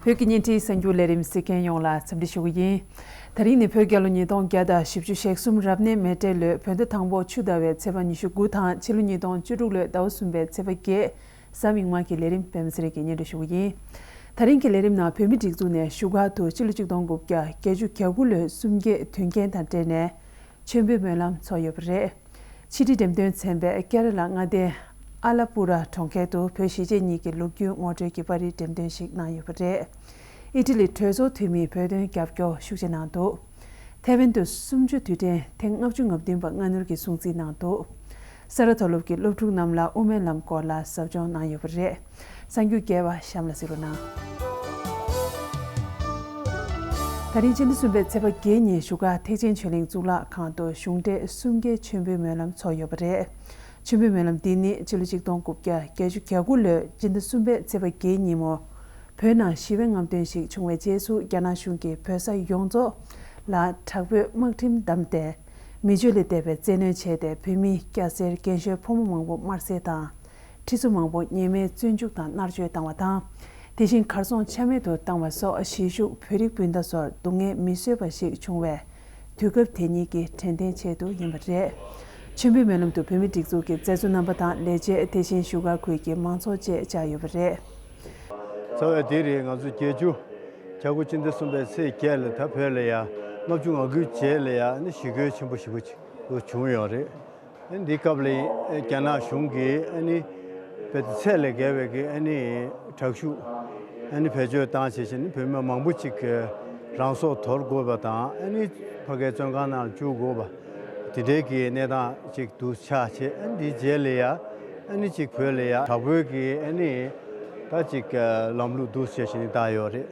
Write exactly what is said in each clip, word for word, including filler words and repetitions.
བོད་ཀྱི་བརྙན་འཕྲིན་གསར་འགྱུར་ལས་རིམ་གཟིགས་མཁན་ཡོངས་ལ་འཚམས་འདྲི་ཞུ་གི་ཡིན། དེ་རིང་ནི་བོད་རྒྱལ་ལོ་ཉིས་སྟོང་བརྒྱ་དང་བཞི་བཅུ་ཞེ་གསུམ་རབ་གནས་མེ་སྤྲེལ་ལོའི་བོད་ཟླ་དང་པོ་ཆུ་ཟླ་བའི་ཚེས་པ་ཉི་ཤུ་དགུ་དང་ཕྱི་ལོ་ཉིས་སྟོང་བཅུ་དྲུག་ལོའི་ཟླ་བ་གསུམ་པའི་ཚེས་པ་བརྒྱད། གཟའ་མིག་དམར་གྱི་ལས་རིམ་པད་མ་ཚེ་རིང་གིས་སྙན་སྒྲོན་ཞུ་གི་ཡིན། དེ་རིང་གི་ལས་རིམ་ནང་བོད་མིའི་སྒྲིག་འཛུགས་ནས་བཞུགས་སྒར་དུ་སྤྱི་ལོ་ཆིག་སྟོང་དགུ་བརྒྱ་བརྒྱད་ཅུ་གྱ་དགུ་ལོའི་གསུམ་བརྒྱད་དུས་འགན་དང་འབྲེལ་ནས་མཆོད་འབུལ་སྨོན་ལམ་ཚོགས་ཡོད་པ་རེད། ཕྱི་དྲིལ་འགྲེམས་སྟོན་ཚན་པས་ཀེ་ར་ལ་མངའ་སྡེ་ཨ་ལ་པུ་ར་གྲོང་ཁྱེར་དུ་བོད་གཞིས་བྱེས་གཉིས་ཀྱི་ལོ་རྒྱུས་ངོ་སྤྲོད་ཀྱི་པར་རིས་འགྲེམས་སྟོན་ཞིག་གནང་ཡོད་པ་རེད། ཨི་ཊ་ལི་གྲོས་ཚོགས་འཐུས་མིས་བོད་དོན་རྒྱབ་སྐྱོར་ཤུགས་ཆེ་གནང་འདུག་ཐེ་ཝན་དུ་གསུམ་བཅུ་དུས་དྲན་ཐེངས་ལྔ་བཅུ་ང་བདུན་པ་སྔ་སྣུར་གྱིས་སྲུང་བརྩི་གནང་འདུག་ས་རཱ་མཐོ་སློབ་ཀྱི་སློབ་ཕྲུག་རྣམས་ལ་དབུ་མའི་ལམ་སྐོར་ལ་ཟབ་སྦྱོང་གནང་ཡོད་པ་རེད། གསར་འགྱུར་རྒྱས་པ་གཤམ་ལ་གཟིགས་རོགས་གནང་། ད་རིང་སྤྱི་ཟླ་གསུམ་པའི་ཚེས་པ་བརྒྱད་ཉིན་བཞུགས་སྒར་ཐེག་ཆེན་ཆོས་གླིང་གཙུག་ལག་ཁང་དུ་གཞུང་འབྲེལ་གསུམ་བརྒྱའི་མཆོད་འབུལ་སྨོན་ལམ་ཚོགས་ཡོད་པ་རེད། མཆོད་འབུལ་སྨོན་ལམ་འདི་ནི་ཕྱི་ལོ་ཆིག་སྟོང་དགུ་བརྒྱ་བརྒྱད་ཅུ་གྱ་དགུ་ལོའི་སྤྱི་ཟླ་གསུམ་པའི་ཚེས་པ་བརྒྱད་ཉིན་མོ། བོད་ནང་ཞི་བའི་རྔམ་སྟོན་ཞིག་བྱུང་བའི་རྗེས་སུ་རྒྱ་ནག་གཞུང་གིས་བོད་ས་ཡོངས་རྫོགས་ལ་དྲག་པོའི་དམག་ཁྲིམས་བསྡམས་ཏེ། མི་སྤྱོད་ལས་འདས་པའི་བཙན་གནོན་བྱས་ཏེ་བོད་མི་སྐྱ་སེར་རྒན་གཞོན་ཕོ་མོ་མང་པོ་དམར་གསོད་དང་། ཁྲི་ཚོ་མང་པོ་ཉེས་མེད་བཙོན་འཇུག་དང་མནར་གཅོད་བཏང་བ་དང་། དེ་བཞིན་གར་སོང་ཆ་མེད་དུ་བཏང་བ་སོགས་གཞིས་བཞུགས་བོད་རིགས་སྤུན་ཟླ་ཚོར་སྡུག་བསྔལ་མི་བཟོད་པ་ཞིག་བྱུང་བའི་དུས་སྐབས་དེ་ཉིད་ཀྱི་དྲན་རྟེན་ཆེད་དུ་ཡིན་པ་རེད། མཆོད་འབུལ་སྨོན་ལམ་དུ་བོད་མིའི་སྒྲིག་འཛུགས་ཀྱི་མཛད་གཙོ་རྣམ་པ་དང་ལས་བྱེད་དེ་བཞིན་བཞུགས་སྒར་ཁུལ་གྱི་མང་ཚོགས་བཅས་བཅར་ཡོད་པ་རེད། ཚ་བའི་དེ་རེད། ང་ཚོ་བརྒྱད་ཅུ་གྱ་དགུ་སྤྱི་ཟླ་གསུམ་པའི་ཚེས་བརྒྱད་ལ་ད་བོད་ལ་ཡ་ལྔ་བཅུ་ང་དགུའི་རྗེས་ལ་ཡ་ནི་ཞི་རྒོལ་ཆེན་པོ་ཞེ་པོ་ཅིག་བྱུང་ཡོད་རེད། འདི་སྐབས་ལ་རྒྱ་ནག་གཞུང་གིས་ཨ་ནི་བོད་ཚད་ལས་བརྒལ་བའི་གི་ཨ་ནི་དྲག་ཤུགས་ཨ་ནི་བེད་སྤྱོད་བཏང་བྱས་བྱས་ནི་བོད་མི་མང་པོ་ཅིག་གི་རང་སྲོག་དོར་དགོས་པ་དང་ཨ་ནི་ཕ་གིའི་བཙོན་ཁང་ནང་ལ་བཅུག་དགོས་པ་དེ་འདྲའི་གི་གནས་སྟངས་ཅིག་ཏུ་ཆགས་བྱས། ཨ་ནི་འདིའི་རྗེས་ལ་ཡ་ཨ་ནི་ཅིག་བོད་ལ་ཡ་དྲག་པོའི་གི་ཨ་ནི་ད་ཅིག་ལམ་ལུགས་འདུག་བྱས་བྱས་ནི་བཏང་ཡོད་རེད།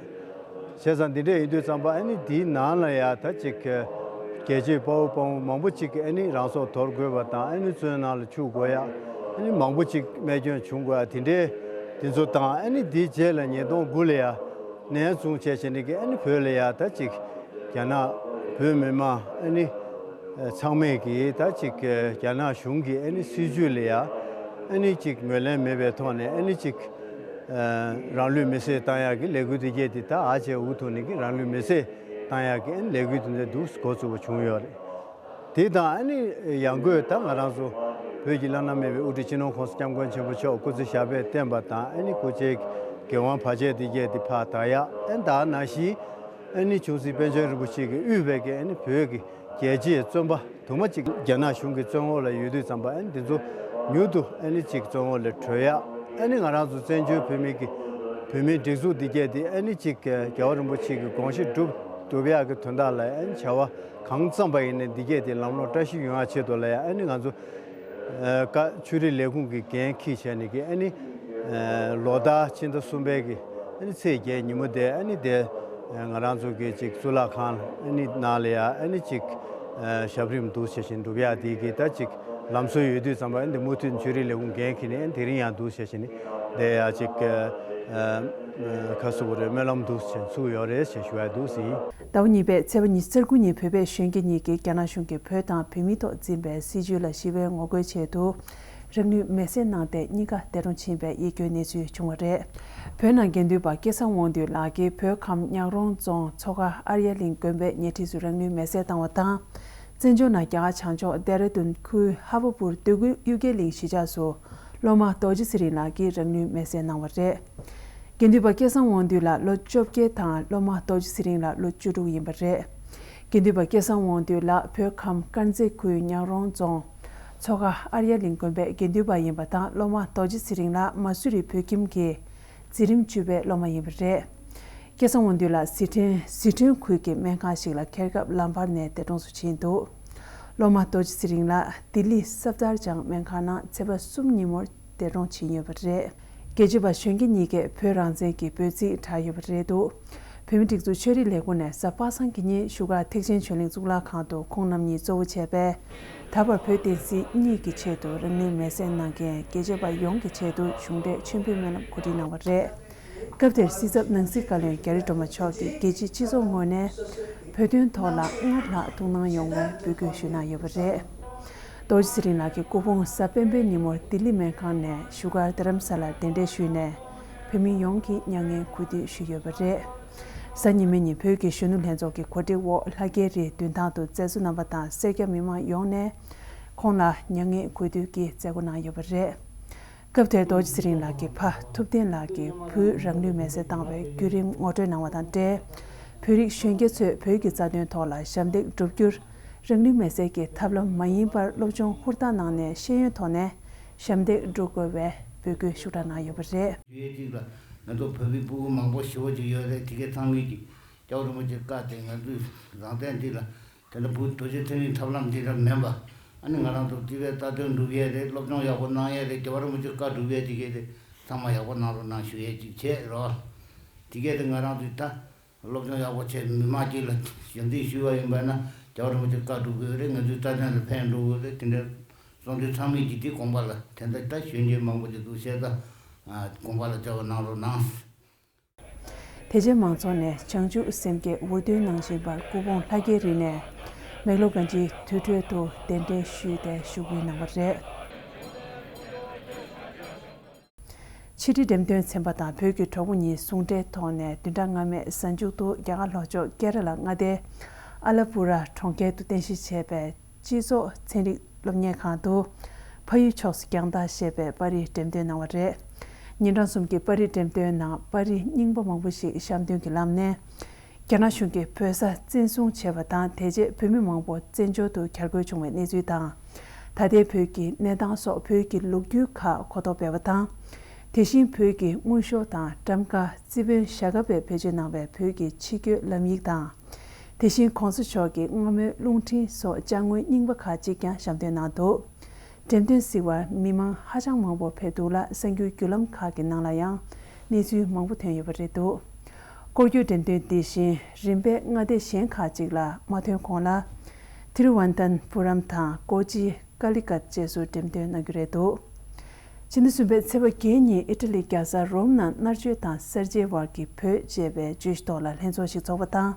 བྱས་ཙང་འདི་འདྲ་ཡིན་དུས་ཙམ་པ་ཨ་ནི་འདིའི་ནང་ལ་ཡ་ད་ཅིག་རྒྱལ་གཅེས་དཔའ་བོ་དཔའ་མོ་མང་པོ་ཅིག་གིས་ཨ་ནི་རང་སྲོག་དོར་དགོས་པ་དང་ཨ་ནི་བཙོན་ནང་ལ་བཅུག་དགོས་ཡ་ཨ་ནི་མང་པོ་ཅིག་རྨས་སྐྱོན་བྱུང་དགོས་ཡ་དེ་འདྲའི་དེ་ཚོ་དང་ཨ་ནི་འདིའི་རྗེས་ལ་ཉིས་སྟོང་དགུ་ལ་ཡ་ནས་བཟུང་བྱས་བྱས་ནས་ཀྱི་ཨ་ནི་བོད་ལ་ཡ་ད་ཅིག་རྒྱ་ནག་བོད་མི་མང་ཨ་ནི་ཚང་མས་ཀྱི་ད་ཅིག་རྒྱ་ནག་གཞུང་གི་ཨ་ནི་སྲིད་ཇུས་ལ་ཡ་ཨ་ནི་ཅིག་ངོས་ལེན་མེད་པའི་ཐོག་ནས་ཨ་ནི་ཅིག་རང་ལུས་མེར་སྲེག་བཏང་ཡག་གི་ལས་འགུལ་དེ་གྱད་དེ་ད་ཨ་ཅེ་འུ་ཐུག་ནས་ཀྱི་རང་ལུས་མེར་སྲེག་བཏང་ཡག་གི་ཨ་ནི་ལས་འགུལ་དེ་འདྲ་འདུག་འགོ་བཙུགས་པ་བྱུང་ཡོད་རེད། དེ་དང་ཨ་ནི་ཡང་སྒོས་ད་ང་རང་ཚོ་བོད་ཀྱི་བླ་ན་མེད་པའི་དབུ་ཁྲིད་སྤྱི་ནོར་༸གོང་ས་༸སྐྱབས་མགོན་ཆེན་པོ་མཆོག་སྐུ་ཚེ་ཞབས་པད་བརྟན་པ་དང་ཨ་ནི་སྐུ་ཕྱྭའི་དགེ་དབང་བར་ཆད་དེ་གྱད་དེ་ཕར་དག་ཡག་ཨ་ནི་ད་ནང་བཞིན་ཨ་ནི་ཆུང་སྲིད་པཎ་ཆེན་རིན་པོ་ཆེ་གིས་དབུས་པའི་གི་ཨ་ནི་བོད་ཀྱི་རྒྱལ་གཅེས་བཙོན་པ་དུ་མ་གཅིག་རྒྱ་ནག་གཞུང་གི་བཙོན་འོག་ལ་ཡོད་དུས་ཙམ་པ་ཨ་ནི་འདི་ཚོ་མྱུར་དུ་ཨ་ནི་གཅིག་བཙོན་འོག་ལས་གྲོལ་ཡག་ཨ་ནི་ང་རང་ཚོ་བཙན་བྱོལ་བོད་མི་གི་བོད་མིའི་སྒྲིག་འཛུགས་འདི་གྱད་དེ་ཨ་ནི་གཅིག་རྒྱལ་བ་རིན་པོ་ཆེ་གི་དགོངས་གཞི་སྒྲུབ་ཐུབ་ཡག་གི་དོན་དག་ལ་ཨ་ནི་བྱ་བ་གང་བརྩམས་པ་ཡིན་ནའི་འདི་གྱད་དེ་ལམ་ལྷོང་བཀྲ་ཤིས་ཡོང་ཡག་ཆེད་དུ་ལ་ཡ་ཨ་ནི་ང་ཚོ་བཀའ་ཆོས་རིག་ལས་ཁུངས་ཀྱི་འགན་འཁྱེར་བྱས་ནས་ཀྱི་ཨ་ནི་ལོ་ལྟར་ཕྱི་ཟླ་གསུམ་པའི་གི་ཨ་ནི་ཚེས་བརྒྱད་ཉིན་མོ་དེ་ཨ་ནི་དེ་ང་རང་ཚོ་གི་ཅིག་གཙུག་ལག་ཁང་ཨ་ནི་ནང་ལ་ཡ་ཨ་ནི་ཅིག་ཞབས་རིམ་འདུག་བྱས་བཞིན་སྒྲུབ་ཡག་དེ་གི་ད་ཅིག་ལམ་སྲོལ་ཡོད་དུས་ཙམ་པ་ཨ་ནི་མུ་མཐུད་ཆོས་རིག་ལས་ཁུངས་འགན་འཁྱེར་ནས་ཨ་ནི་དེ་རིང་ཡང་འདུག་བྱས་བཞིན་དེ་ཡ་ཅིག་ཁ་སུ་བོ་རེ་སྨོན་ལམ་འདུག་བྱས་ཚུགས་ཡོད་རེད་ཅེས་ཞུ་ཡག་འདུག་ཟིན། ཟླ་བ་གཉིས་པའི་ཚེས་པ་ཉི་ཤུ་རྩ་དགུ་ཉིན་བོད་པའི་གཞོན་སྐྱེས་གཉིས་ཀྱིས་རྒྱ་ནག་གཞུང་གིས་བོད་དང་བོད་མིའི་ཐོག་འཛིན་པའི་སྲིད་བྱུས་ལ་ཞི་བའི་ངོ་རྒོལ་ཆེད་དུ། རང་ལུས་མེར་སྲེག་གནང་སྟེ་གཉིས་ཀ་འདས་གྲོངས་ཕྱིན་པའི་ཡིད་སྐྱོའི་གནས་ཚུལ་བྱུང་བ་རེད། བོད་ནང་དགེ་འདུན་པ་སྐལ་བཟང་དབང་འདུས་ལགས་ཀྱིས་བོད་ཁམས་ཉག་རོང་རྫོང་མཚོ་ཁ་ཨར་ཡ་གླིང་དགོན་པའི་ཉེ་འཁྲིས་སུ་རང་ལུས་མེར་སྲེག་བཏང་བ་དང་། བཙན་བྱོལ་ནང་རྒྱ་གར་བྱང་ཕྱོགས་ལྡེ་ར་ལྡུན་ཁུལ་ཧ་བ་པུར་འདོད་རྒུ་གཡུལ་རྒྱལ་གླིང་གཞིས་ཆགས་སུ་སློབ་མ་རྡོ་རྗེ་ཚེ་རིང་ལགས་ཀྱིས་རང་ལུས་མེར་སྲེག་གནང་བ་རེད། དགེ་འདུན་པ་སྐལ་བཟང་དབང་འདུས་ལགས་ལོ་བཅོ་བརྒྱད་དང་སློབ་མ་རྡོ་རྗེ་ཚེ་རིང་ལགས་ལོ་བཅུ་དྲུག་ཡིན་པ་རེད། དགེ་འདུན་པ་སྐལ་བཟང་དབང་འདུས་ལགས་བོད་ཁམས་དཀར་མཛེས་ཁུལ་ཉག་རོང་རྫོང་མཚོ་ཁ་ཨར་ཡ་གླིང་དགོན་པའི་དགེ་འདུན་པ་ཡིན་པ་དང་། སློབ་མ་རྡོ་རྗེ་ཚེ་རིང་ལགས་མ་སུ་རི་བོད་ཁྱིམ་གྱི་འཛིན་རིམ་བཅུ་པའི་སློབ་མ་ཡིན་པ་རེད། སྐལ་བཟང་དབང་འདུས་ལགས་ཟི་ཁྲོན་ཟི་ཁྲོན་ཁུལ་གྱི་སྨན་ཁང་ཞིག་ལ་འཁྱེར་སྐབས་ལམ་བར་ནས་འདས་གྲོངས་སུ་ཕྱིན་འདུག་སློབ་མ་རྡོ་རྗེ་ཚེ་རིང་ལགས་ལྡི་ལི་སབ་དར་ཇང་སྨན་ཁང་ནང་ཚེས་པ་གསུམ་ཉིན་མོར་འདས་གྲོངས་ཕྱིན་ཡོད་པ་རེད། རྒྱལ་གཅེས་པ་གཞོན་སྐྱེས་གཉིས་ཀས་བོད་རང་བཙན་གྱི་འབོད་ཚིག་བསྒྲགས་ཡོད་པ་རེད་འདུག་བོད་མིའི་སྒྲིག་འཛུགས་ཆོས་རིག་ལས་ཁུངས་ནས་གཟའ་པ་སངས་ཀྱི་ཉིན་བཞུགས་སྒར་ཐེག་ཆེན་ཆོས་གླིང་གཙུག་ལག་ཁང་དུ་ཁོང་རྣམ་གཉིས་གཙོ་བོ་བྱས་པའི་ད་བར་བོད་བསྟན་སྲིད་གཉིས་ཀྱི་ཆེད་དུ་རང་ལུས་མེར་སྲེག་གནང་མཁན་རྒྱལ་གཅེས་པ་ཡོངས་ཀྱི་ཆེད་དུ་གཞུང་འབྲེལ་མཆོད་འབུལ་སྨོན་ལམ་གོ་སྒྲིག་གནང་བ་རེད། སྐབས་དེར་སྲིད་ཚབ་ནང་སྲིད་བཀའ་བློན་རྒྱ་རི་སྒྲོལ་མ་མཆོག་གིས་རྒྱལ་སྤྱིའི་སྤྱི་ཚོགས་ངོས་ནས་བོད་དོན་ཐོག་ལ་སྔར་ལྷག་ཐུགས་སྣང་ཡོང་བའི་འབོད་སྐུལ་ཞུས་གནང་ཡོད་པ་རེད། རྡོ་རྗེ་ཚེ་རིང་ལགས་ཀྱི་སྐུ་ཕུང་གཟའ་སྤེན་པའི་ཉིན་མོར་ལྡི་ལི་སྨན་ཁང་ནས་བཞུགས་སྒར་རྡ་རམ་ས་ལར་གདན་འདྲེན་ཞུས་ནས། བོད་མི་ཡོངས་ཀྱིས་མྱ་ངན་གུས་འདུད་ཞུས་ཡོད་པ་རེད། གཟའ་ཉི་མའི་ཉིན་བོད་ཀྱི་གཞོན་ནུ་ལྷན་ཚོགས་ཀྱི་གོ་སྒྲིག་འོག་ལྷ་རྒྱལ་རིའི་མདུན་ཐང་དུ་མཛད་གཙོ་རྣམ་པ་དང་སེར་སྐྱ་མི་མང་ཡོངས་ནས་ཁོང་ལ་མྱ་ངན་གུས་འདུད་ཀྱི་མཛད་སྒོ་གནང་ཡོད་པ་རེད། སྐབས་དེར་རྡོ་རྗེ་ཚེ་རིང་ལགས་ཀྱི་ཕ་ཐུབ་བསྟན་ལགས་ཀྱིས་བོད་རང་ལུས་མེར་སྲེག་བཏང་བའི་བརྒྱུད་རིམ་ངོ་སྤྲོད་གནང་བ་དང་འབྲེལ། བོད་རིགས་གཞོན་སྐྱེས་ཚོས་བོད་ཀྱི་རྩ་དོན་ཐོག་ལ་ཞབས་འདེགས་བསྒྲུབ་རྒྱུར། རང་ལུས་མེར་སྲེག་གི་ཐབས་ལམ་མ་ཡིན་པར་སློབ་སྦྱོང་ཧུར་ཐག་གནང་ནས་ཤེས་ཡོན་ཐོག་ནས་ཞབས་འདེགས་སྒྲུབ་དགོས་པའི་འབོད་སྐུལ་ཤུགས་དྲག་གནང་ཡོད་པ་རེད། ཡུལ་གཅིག་ལ་ང་ཚོ་བོད་པའི་སྤུ་གུ་མང་པོ་ཞེ་པོ་ཅིག་ཡོད་རེད། དེ་གའི་ཚང་མས་ཀྱི་སྐྱབས་རིན་པོ་ཆེ་བཀའ་དེ་ང་ཚོའི་རང་བཙན་འདི་ལ་དེ་འདྲ་བུ་རྡོ་རྗེ་ཚེ་རིང་ཐབས་ལམ་འདི་འདྲ་མིན་པ། ཨ་ནི་ང་རང་ཚོ་དེ་བས་རྩ་དོན་སྒྲུབ་ཡས་རེད། སློབ་སྦྱོང་ཡག་པོ་གནང་ཡས་རེད། རྒྱལ་བ་རིན་པོ་ཆེ་བཀའ་སྒྲུབ་ཡས་དེ་གའི་དེ་ཚང་མ་ཡག་པོ་གནང་རོགས་གནང་ཞུ་ཡས་ཅིག་བྱས་རོགས། དེ་གའི་དེ་ང་རང་ཚོའི་ད། སློབ་སྦྱོང་ཡག་པོ་བྱས་མི་མང་གཅིག་ལ་ཞབས་འདེགས་ཞུས་པ་ཡིན་པ་ན་རྒྱལ་བ་རིན་པོ་ཆེ་བཀའ་སྒྲུབ་དགོས་རེད། ང་ཚོའི་རྩ་དོན་ལ་ཕན་འགྲོ་གི་རེད། དེ་འདྲ་སོང་དུས་ཚང་མས་ཀྱིས་དེ་དགོངས་པ་ལ་དེ་འདྲ་ད་གཞོན་སྐྱེས་མང་པོ་ཅིག་འདུག་བཤད་ད་དགོངས་པ་ལ་བཅངས་པ་གནང་རོགས་གནང་། དེ་རྗེས་མང་ཚོགས་ནས་བྱང་ཆུབ་སེམས་བསྐྱེད་འུར་འདོན་གནང་བཞིན་པར་སྐུ་ཕུང་ལྷ་རྒྱལ་རི་ནས་མེག་ལོ་གན་ཇིའི་དུར་ཁྲོད་དུ་གདན་འདྲེན་ཞུས་ཏེ་ཞུགས་འབུལ་གནང་བ་རེད། ཕྱི་དྲིལ་འགྲེམས་སྟོན་ཚན་པ་དང་བོད་ཀྱི་གྲོགས་པོ་གཉིས་ཟུང་འབྲེལ་ཐོག་ནས་བདུན་ཕྲག་སྔ་མའི་གཟའ་མཇུག་ཏུ་རྒྱ་གར་ལྷོ་ཕྱོགས་ཀེ་ར་ལ་མངའ་སྡེའི་ཨ་ལ་པུ་ར་གྲོང་ཁྱེར་དུ་རྟེན་གཞི་བྱས་པའི་སྤྱི་ཚོགས་ཚན་རིག་སློབ་གཉེར་ཁང་དུ་ཕ་ཡུལ་ཕྱོགས་སུ་རྒྱང་ལྟ་ཞེས་པའི་པར་རིས་འགྲེམས་སྟོན་གནང་བ་རེད། ཉིན་གྲངས་གསུམ་གྱི་པར་རིས་འགྲེམས་སྟོན་ནང་པར་རིས་རྙིང་པ་མང་པོ་ཞིག་བཤམས་སྟོན་གྱི་ལམ་ནས། རྒྱ་ནག་གཞུང་གིས་བོད་ས་བཙན་བཟུང་བྱས་པ་དང་། དེ་རྗེས་བོད་མི་མང་པོ་བཙན་བྱོལ་དུ་གྱར་འགོད་བྱུང་བའི་གནས་ཚུལ་དང་། ད་ལྟའི་བོད་ཀྱི་གནས་སྟངས་སོགས་བོད་ཀྱི་ལོ་རྒྱུས་ཁག་གོ་རྟོགས་སྤེལ་བ་དང་། དེ་བཞིན་བོད་ཀྱི་དངུལ་ཤོག་དང་ཊམ་ཀ། རྩིས་དཔོན་ཞྭ་སྒབ་པས་བེད་སྤྱོད་གནང་བའི་བོད་ཀྱི་ཕྱི་སྐྱོད་ལམ་ཡིག་དང་། དེ་བཞིན་གོང་ས་མཆོག་གི་སྔ་མོའི་རླུང་འཕྲིན་སོགས་ཅ་དངོས་རྙིང་པ་ཁག་ཅིག་ཀྱང་བཤམས་སྟོན་གནང་འདུག་འགྲེམས་སྟོན་གཟིགས་པར་མི་མང་ཧ་ཅང་མང་པོ་ཕེབས་འདུག་ལ། གསར་འགྱུར་བརྒྱུད་ལམ་ཁག་གི་ནང་ལ་ཡང་གནས་ཚུལ་མང་པོ་ཐོན་ཡོད་པ་རེད་འདུག་སྐོར་སྐྱོད་འགྲེམས་སྟོན་འདི་བཞིན་རིམ་པས་མངའ་སྡེ་གཞན་ཁག་ཅིག་ལ་མ་ཐོན་གོང་ལ། ཐི་རུ་ཝན་ཐན་པུ་རམ་དང་ཀོ་ཅི། ཀ་ལི་ཀཏ་བཅས་སུ་འགྲེམས་སྟོན་གནང་རྒྱུ་རེད་འདུག་ཕྱི་ཟླ་གསུམ་པའི་ཚེས་པ་བརྒྱད་ཉིན་ཨི་ཊ་ལི་རྒྱལ་ས་རོམ་ནང་མནར་གཅོད་དང་གསར་བརྗེའི་བར་གྱི་བོད་ཅེས་པའི་བརྗོད་གཞི་ཐོག་ལ་ལྷན་ཚོགས་ཤིག་འཚོགས་པ་དང་།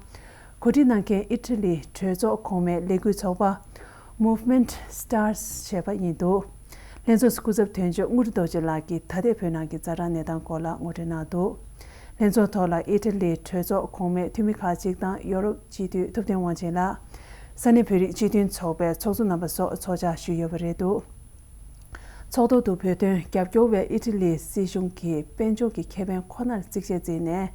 གོ་སྒྲིག་གནང་མཁན་ཨི་ཊ་ལིའི་གྲོས་ཚོགས་གོང་མའི་ལས་འགུལ་ཚོགས་པ། Movement Stars ཞེས་པ་ཡིན་འདུག་ལྷན་ཚོགས་སུ་སྐུ་ཚབ་དོན་གཅོད་དངུལ་ཁྲི་རྡོ་རྗེ་ལགས་ཀྱིས་ད་ལྟའི་བོད་ནང་གི་ཛ་དྲག་གནས་སྟངས་སྐོར་ལ་ངོ་སྤྲོད་གནང་འདུག་ལྷན་ཚོགས་ཐོག་ལ་ཨི་ཊ་ལིའི་གྲོས་ཚོགས་གོང་མའི་འཐུས་མི་ཁག་ཅིག་དང་ཡོ་རོབ་སྤྱི་འཐུས་ཐུབ་བསྟན་དབང་ཆེན་ལགས། ས་གནས་བོད་རིགས་སྤྱི་མཐུན་ཚོགས་པའི་ཚོགས་གཙོ་རྣམ་པ་སོགས་ཚོགས་བཅར་ཞུས་ཡོད་པ་རེད་འདུག་ཚོགས་ཐོག་ཏུ་བོད་དོན་རྒྱབ་སྐྱོར་བས་ཨི་ཊ་ལིའི་སྲིད་གཞུང་གིས་དཔལ་འབྱོར་གྱི་ཁེ་ཕན་ཁོ་ནར་གཙིགས་ཆེར་བརྩིས་ནས།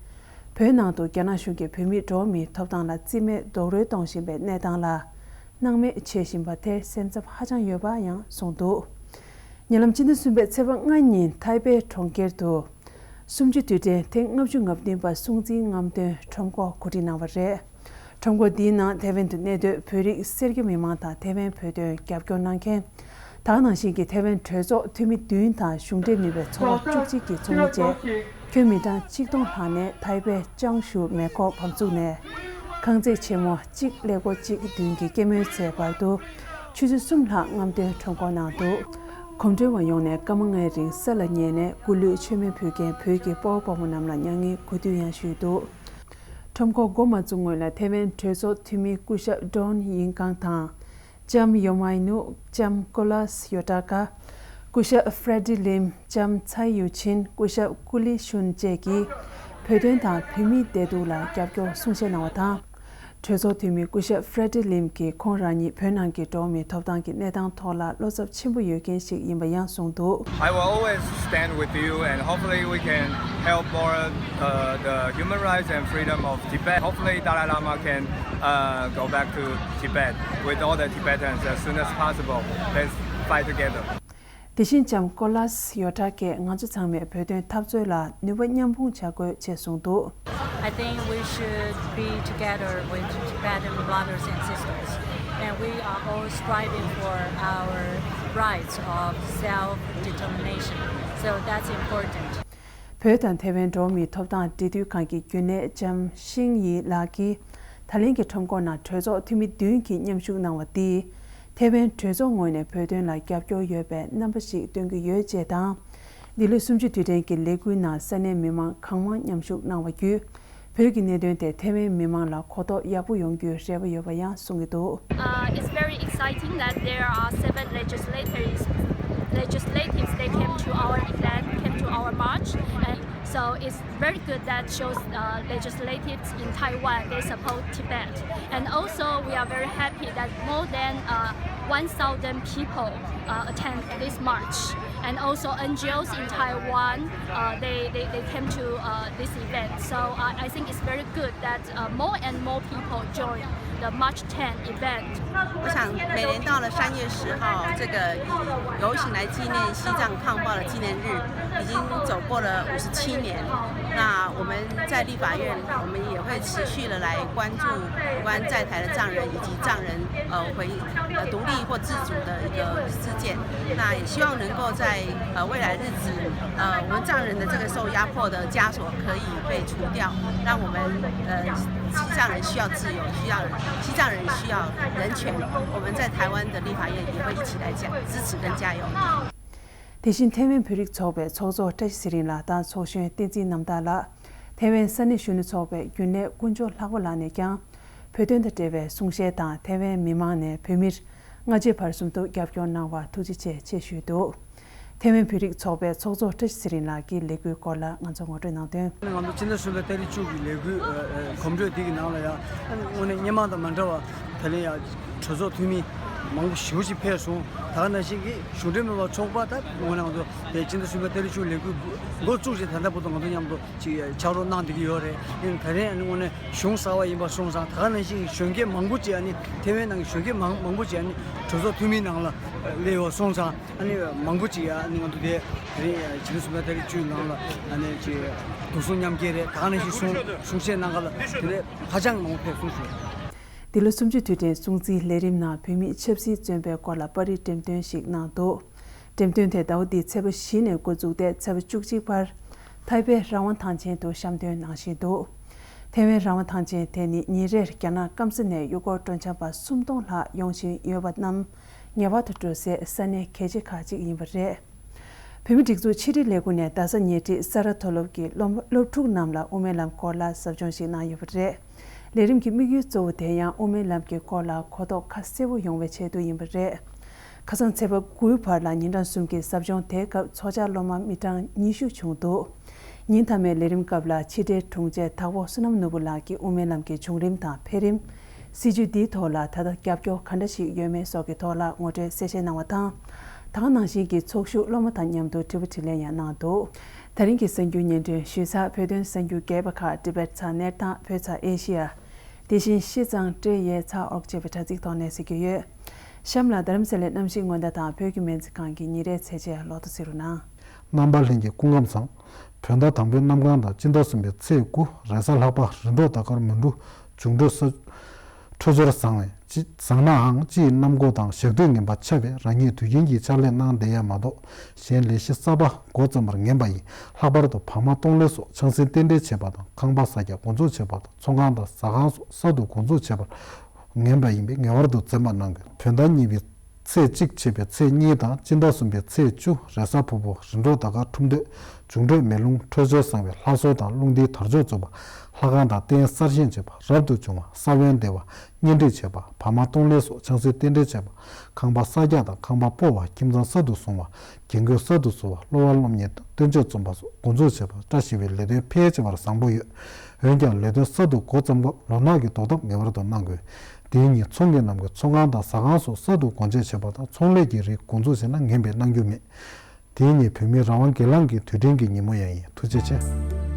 བོད་ནང་དུ་རྒྱ་ནག་གཞུང་གིས་བོད་མིའི་འགྲོ་བ་མིའི་ཐོབ་ཐང་ལ་རྩིས་མེད་རྡོག་རོལ་གཏོང་བཞིན་པའི་གནས་སྟངས་ལ་སྣང་མེད་བྱེད་བཞིན་པ་དེར་སེམས་འཚབ་ཧ་ཅང་ཡོད་པ་ཡང་གསུངས་འདུག་ཉེ་ལམ་སྤྱི་ཟླ་གསུམ་པའི་ཚེས་པ་ལྔ་ཉིན་ཐའེ་པེ་གྲོང་ཁྱེར་དུ་གསུམ་བཅུ་དུས་དྲན་ཐེངས་ལྔ་བཅུ་ང་བདུན་པ་སྲུང་བརྩིའི་རྔམ་སྟོན་ཁྲོམ་སྐོར་གོ་སྒྲིག་གནང་བ་རེད། ཁྲོམ་སྐོར་འདིའི་ནང་ཐའེ་ཝན་དུ་གནས་སྡོད་བོད་རིགས་སེར་སྐྱ་མི་མང་དང་ཐའེ་ཝན་བོད་དོན་རྒྱབ་སྐྱོར་གནང་མཁན་དེ་ནང་བཞིན་གྱི་ཐའེ་ཝན་གྲོས་ཚོགས་འཐུས་མི་བདུན་དང་གཞུང་འབྲེལ་མིན་པའི་ཚོགས་པ་བཅུ་གཅིག་གི་ཚོགས་མི་བཅས་ཁྱོན་མི་གྲངས་ཆིག་སྟོང་ལྷག་ནས་ཐའེ་པེ་ཅང་ཞུ་མེ་འཁོར་བབས་ཚུགས་ནས་ཁང་བརྩེགས་ཆེན་མོ་གཅིག་ཀླད་ཀོར་གཅིག་མདུན་གྱི་སྐྱེད་མོས་ཚལ་བར་དུ་ཆུ་ཚོད་གསུམ་ལྷག་རྔམ་སྟོན་ཁྲོམ་སྐོར་གནང་འདུག་གོམ་བགྲོད་པ་ཡོངས་ནས་སྐར་མ་ལྔའི་རིང་ས་ལ་ཉལ་ནས་སྐུ་གླུད་མཆོད་མེ་ཕུལ་མཁན་བོད་ཀྱི་དཔའ་བོ་དཔའ་མོ་རྣམས་ལ་མྱ་ངན་གུས་འདུད་ཡང་ཞུས་འདུག་ཁྲོམ་སྐོར་འགོ་མ་བཙུགས་སྔོན་ལ་ཐའེ་ཝན་གྲོས་ཚོགས་འཐུས་མི་སྐུ་ཞབས་ཌོན་ཡིན་ཀང་དང་། ལྕམ་ཡོ་མའི་ནུ། ལྕམ་ཀོ་ལཱས་ཡོ་ཏྲ་ཀ། སྐུ་ཞབས་ཧྥྲེ་ཌི་ལིམ། ལྕམ་ཚའེ་ཡུ་ཆིན། སྐུ་ཞབས་ཀུ་ལི་ཤུན་བཅས་ཀྱིས་བོད་དོན་དང་བོད་མིའི་བདེ་སྡུག་ལ་རྒྱབ་སྐྱོར་གསུང་བཤད་གནང་བ་དང་། གྲོས་ཚོགས་འཐུས་མི་སྐུ་ཞབས་ཧྥྲེ་ཌི་ལིམ་གྱིས་ཁོང་རང་ཉིད་བོད་ནང་གི་འགྲོ་བ་མིའི་ཐོབ་ཐང་གི་གནས་སྟངས་ཐོག་ལ་བློ་འཚབ་ཆེན་པོ་ཡོད་མཁན་ཞིག་ཡིན་པ་ཡང་གསུངས་འདུག I will always stand with you, and hopefully we can help more uh, the human rights and freedom of Tibet. Hopefully, Dalai Lama can uh, go back to Tibet with all the Tibetans as soon as possible. Let's fight together. དེ་བཞིན་ལྕམ་ཀོ་ལཱས་ཡོ་ཏྲ་ཀས་ང་ཚོ་ཚང་མས་བོད་དོན་འཐབ་རྩོད་ལ་ནུས་པ་མཉམ་སྤུངས་བྱ་དགོས་ཅེས་གསུངས་འདུག I think we should be together with Tibetan brothers and sisters, and we are all striving for our rights of self-determination. So that's important. བོད་དང་ཐའེ་ཝན་འགྲོ་བ་མིའི་ཐོབ་ཐང་འབྲེལ་མཐུད་ཁང་གི་རྒྱུན་ལས་ལྕམ་ཤིང་ཡི་ལགས་ཀྱིས་ད་ལན་གྱི་ཁྲོམ་སྐོར་ནང་གྲོས་ཚོགས་འཐུས་མི་བདུན་གྱིས་མཉམ་ཞུགས་གནང་བ་འདིས་ཐའེ་ཝན་གྲོས་ཚོགས་ངོས་ནས་བོད་དོན་ལ་རྒྱབ་སྐྱོར་ཡོད་པའི་རྣམ་པ་ཞིག་སྟོན་གྱི་ཡོད་ཅེས་དང་། འདི་ལོའི་གསུམ་བཅུའི་དུས་དྲན་གྱི་ལས་འགུལ་ནང་ས་གནས་མི་མང་གང་མང་མཉམ་ཞུགས་གནང་བ་བརྒྱུད། བོད་ཀྱི་གནད་དོན་དེ་ཐའེ་ཝན་མི་མང་ལ་གོ་རྟོགས་ཡག་པོ་ཡོང་རྒྱུའི་རེ་བ་ཡོད་པ་ཡང་གསུངས་ཀྱི་འདུག Uh, it's very exciting that there are seven legislators, legislators that came to our event, came to our march, and So it's very good that shows uh, legislators in Taiwan, they support Tibet. And also we are very happy that more than uh, one thousand people uh, attend this march. And also N G Os in Taiwan, uh, they, they, they came to uh, this event. So uh, I think it's very good that uh, more and more people join the March ten event. 我想每年到了三月十号这个游行来纪念西藏抗暴的纪念日，已经走过了五十七年。那我们在立法院，我们也会持续的来关注有关在台的藏人以及藏人呃回呃独立或自主的一个事件。那也希望能够在呃未来日子，呃我们藏人的这个受压迫的枷锁可以被除掉，让我们呃西藏人需要自由，需要西藏人需要人权。我们在台湾的立法院也会一起来讲支持跟加油。 དེ་བཞིན་ཐའེ་ཝན་བོད་རིགས་ཚོགས་པའི་ཚོགས་གཙོ་བཀྲ་ཤིས་ཚེ་རིང་ལགས་དང་ཚོགས་གཞོན་བསྟན་འཛིན་རྣམ་དག་ལགས། ཐའེ་ཝན་ས་གནས་གཞོན་ནུ་ཚོགས་པའི་རྒྱུན་ལས་དཀོན་མཆོག་ལྷག་པ་ལགས་ནས་ཀྱང་། བོད་དོན་དང་འབྲེལ་བའི་གསུང་བཤད་དང་ཐའེ་ཝན་མི་མང་ནས་བོད་མིར་སྔ་རྗེས་བར་གསུམ་དུ་རྒྱབ་སྐྱོར་གནང་བར་ཐུགས་རྗེ་ཆེ་ཞེས་ཞུས་འདུག་ཐའེ་ཝན་བོད་རིགས་ཚོགས་པའི་ཚོགས་གཙོ་བཀྲ་ཤིས་ཚེ་རིང་ལགས་ཀྱིས་ལས་འགུལ་སྐོར་ལ་ང་ཚོར་ངོ་སྤྲོད་གནང་དོན། ང་ཚོ་སྤྱི་ཟླ་གསུམ་པའི་ཏ་རིག་བཅུ་གི་ལས་འགུལ་གོམ་བགྲོད་འདི་གི་ནང་ལ་ཡང་དངོས་གནས་སྔོན་མ་དང་མ་འདྲ་བ་ད་ལན་ཡང་གྲོས་ཚོགས་འཐུས་མི་མང་པོ་ཞེ་པོ་ཅིག་ཕེབས་སོང་། ད་ག་ནང་བཞིན་གྱི་གཞུང་འབྲེལ་མིན་པ་ཚོགས་པ་ད་དངོས་གནས་ང་ཚོ་དེ་སྤྱི་ཟླ་གསུམ་པའི་ཏ་རིག་བཅུ་ལས་འགུལ་འགོ་བཙུགས་བྱས་ད་ལྟ་བར་དུ་ང་ཚོ་མཉམ་དུ་ཅིག་ཕྱག་རོགས་གནང་བསྡད་ཀྱི་ཡོད་རེད། ཡིན་ད་རེས་ཨ་ནི་དངོས་གནས་གཞུང་གསར་པ་ཡིན་པ་སོང་ཙང་ད་ག་ནང་བཞིན་གྱི་གཞོན་སྐྱེས་མང་པོ་ཅིག་ཨ་ནི་ཐའེ་ཝན་ནང་གི་གཞོན་སྐྱེས་མང་མང་པོ་ཅིག་ཨ་ནི་གྲོས་ཚོགས་འཐུས་མིའི་ནང་ལ་སླེབས་ཡོད་སོང་ཙང་། ཨ་ནི་མང་པོ་ཅིག་ཨ་ནི་ང་ཚོ་དེ་དེ་རིང་ཕྱི་ཟླ་གསུམ་པའི་ཏ་རིག་བཅུའི་ནང་ལ་ཨ་ནི་ཅིག་དུག་གསུམ་མཉམ་སྐྱེལ་རེད། ད་ག་ནང་བཞིན་གསུང་གསུང་བཤད་གནང་ག་ལ་དེ་ནས་ཧ་ཅང་མང་པོ་ཕེབས་སོང་ཞུ། འདི་ལོ་གསུམ་བཅུའི་དུས་དྲན་སྲུང་བརྩིའི་ལས་རིམ་ནང་བོད་མིས་ཆབ་སྲིད་བཙོན་པའི་སྐོར་ལ་པར་རིས་འགྲེམས་སྟོན་ཞིག་གནང་འདུག་འགྲེམས་སྟོན་དེ་ཟླ་བ་འདིའི་ཚེས་པ་བཞི་ནས་འགོ་བཙུགས་ཏེ་ཚེས་པ་བཅུ་གཅིག་བར་ཐའེ་པེ་རང་དབང་ཐང་ཆེན་དུ་བཤམས་སྟོན་གནང་བཞིན་འདུག་ཐའེ་ཝན་རང་དབང་ཐང་ཆེན་དེ་ནི་ཉིན་རེར་རྒྱ་ནག་སྐམ་ས་ནས་གཡུག་སྐོར་སྤྲོ་འཆམ་པ་སུམ་སྟོང་ལྷག་ཡོང་བཞིན་ཡོད་པ་རྣམས་ངེས་པར་དུ་འགྲོ་སའི་ས་གནས་གལ་ཆེ་ཁག་ཅིག་ཡིན་པ་རེད། བོད་མིའི་སྒྲིག་འཛུགས་ཕྱི་དྲིལ་ལས་ཁུངས་ནས་རྡ་ས་ཉེ་འཁྲིས་ས་རཱ་མཐོ་སློབ་ཀྱི་སློབ་སློབ་ཕྲུག་རྣམས་ལ་དབུ་མའི་ལམ་སྐོར་ལ་ཟབ་སྦྱོང་ཞིག་གནང་ཡོད་པ་རེད། ལས་རིམ་གྱི་དམིགས་ཡུལ་གཙོ་བོ་དེ་ཡང་དབུ་མའི་ལམ་གྱི་སྐོར་ལ་གོ་རྟོགས་ཁ་གསལ་པོ་ཡོང་བའི་ཆེད་དུ་ཡིན་པ་རེད། ཁ་སང་ཚེས་པ་དགུའི་བར་ལ་ཉིན་གྲངས་གསུམ་གྱི་ཟབ་སྦྱོང་དེའི་སྐབས་ཚོགས་བཅར་སློབ་མ་མི་གྲངས་ཉི་ཤུ་བྱུང་འདུག་ཉིན་མཐའ་མའི་ལས་རིམ་སྐབས་ལ་ཕྱི་དྲིལ་དྲུང་ཆེ་དྭགས་པོ་བསོད་ནམས་ནོར་བུ་ལགས་ཀྱིས་དབུ་མའི་ལམ་གྱི་བྱུང་རིམ་དང་འཕེལ་རིམ། སྲིད་བྱུས་འདིའི་ཐོག་ལ་ད་ལྟ་རྒྱབ་སྐྱོར་ག་འདྲ་ཞིག་ཡོད་མེད་སོགས་ཀྱི་ཐོག་ལ་ངོ་སྤྲོད་གསལ་བཤད་གནང་བ་དང་། ད་ག་ནང་བཞིན་གྱི་ཚོགས་ཞུགས་སློབ་མ་དང་མཉམ་དུ་དྲི་བ་དྲིས་ལན་ཡང་གནང་འདུག་ད་རིང་གི་གསར་འགྱུར་སྙན་སྒྲོན་ཞུས་ཚར། བོད་དོན་གསར་འགྱུར་རྒྱས་པ་ཁག་ཊི་བེཊ་ཚགས་གནས་དང་བོད་ཚགས་ཨེ་ཤི་ཡ། དེ་བཞིན་ཤི་ཙང་ཀྲེ་ཡེ་ཚགས་ཨོག་ཅེས་པའི་དྲ་ཚིགས་ཐོག་ནས་གཟིགས་རྒྱུ་ཡོད། གཤམ་ལ་རྡ་རམ་ས་ལའི་གནམ་གཤིས་སྔོན་བརྡ་དང་བོད་ཀྱི་སྨན་རྩིས་ཁང་གི་ཉིན་རེའི་ཚད་ཆེན་ལོ་ཐོ་གཟིགས་རོགས་གནང་། རྣམ་པ་ལྷན་རྒྱས་སྐུ་ཁམས་བཟང་། བོད་ཟླ་དང་པོའི་གནམ་གང་དང་སྤྱི་ཟླ་གསུམ་པའི་ཚེས་དགུ་རེས་གཟའ་ལྷག་པ་རིམ་གྲོ་ཟླ་སྐར་མུན་འབྲུམ་འབྱུང་འཕྲོད་ས་འཕྲོད་སྦྱོར་བཟང་བས་ཅི་བཟང་ནའང་སྤྱི་ཡི་གནམ་སྒོ་དང་ཞག་དུས་ངན་པ་ཆགས་པས་རང་ཉིད་དུས་རྒྱུན་གྱི་ཕྱག་ལས་གནང་བསྡད་ཡ་མ་གཏོགས་གཞན་ལས་གཞི་གསར་པ་འགོ་བརྩམ་པར་ངན་པ་ཡིན། ལྷག་པར་དུ་བག་མ་གཏོང་ལེན་སོགས་ཆང་སྲིན་རྟེན་འབྲེལ་བྱེད་པ་དང་ཁང་པ་གསར་རྒྱག་འགོ་འཛུགས་བྱེད་པ་དང་ཚོང་ཁང་དང་ཟ་ཁང་སོགས་གསར་དུ་འགོ་འཛུགས་བྱེད་པར་ངན་པ་ཡིན་པས་ངེས་པར་དུ་འཛེམ་པ་གནང་དགོས། བོད་ཟླ་གཉིས་པའི་ཚེས་གཅིག་བྱས་པའི་ཚེས་གཉིས་དང་སྤྱི་ཟླ་གསུམ་པའི་ཚེས་བཅུ་རེས་གཟའ་ཕུར་བུ་རིམ་གྲོ་ཟླ་སྐར་འཁྲུངས་འདོད་འབྱུང་འཕྲོད་མེ་རླུང་འཕྲོད་སྦྱོར་བཟང་བའི་ལྷ་གསོལ་དང་རླུང་རྟའི་དར་ལྕོག་འཛུགས་པ། ལྷ་ཁང་དང་རྟེན་གསར་བཞེངས་བྱེད་པ། རབ་ཏུ་བྱུང་བ། ས་བོན་བདེ་བ། གཉེན་སྒྲིག་བྱེད་པ། བག་མ་གཏོང་ལེན་སོགས་ཆང་སྲིན་རྟེན་འབྲེལ་བྱེད་པ། ཁང་པ་གསར་རྒྱག་དང་ཁང་པ་སྤོ་བ། ཁྱིམ་ཚང་གསར་དུ་བཟུང་བ། རྒྱན་གོས་གསར་དུ་བཟོ་བ། སློབ་པ་སློབ་གཉེར་དང་སྟོན་ཆོས་རྩོམ་པ་སོགས་འགོ་འཛུགས་བྱེད་པར་བཀྲ་ཤིས་པའི་ལས་དོན་ཕལ་ཆེ་བར་བཟང་པོ་ཡོད། འོན་ཀྱང་ལས་དོན་གསར་དུ་འགོ་བརྩམས་སྐབས་ལོ་ནག་གི་ཟློག་ཐབས་ངེས་པར་དུ་གནང་དགོས། དེའི་ཉིན་ཚོང་གི་ནང་གི་ཚོང་ཁང་དང་ཟ་ཁང་སོགས་གསར་དུ་སྒོ་འབྱེད་བྱེད་པ་དང་ཚོང་ལས་ཀྱི་རིགས་འགོ་འཛུགས་བྱས་ན་ངན་པའི་གནང་རྒྱུ་མེད། དེའི་ཉིན་བོད་མིའི་རང་དབང་སྒེར་ལངས་ཀྱི་དུས་དྲན་གྱི་ཉིན་མོ་ཡང་ཡིན། ཐུགས་རྗེ་ཆེ།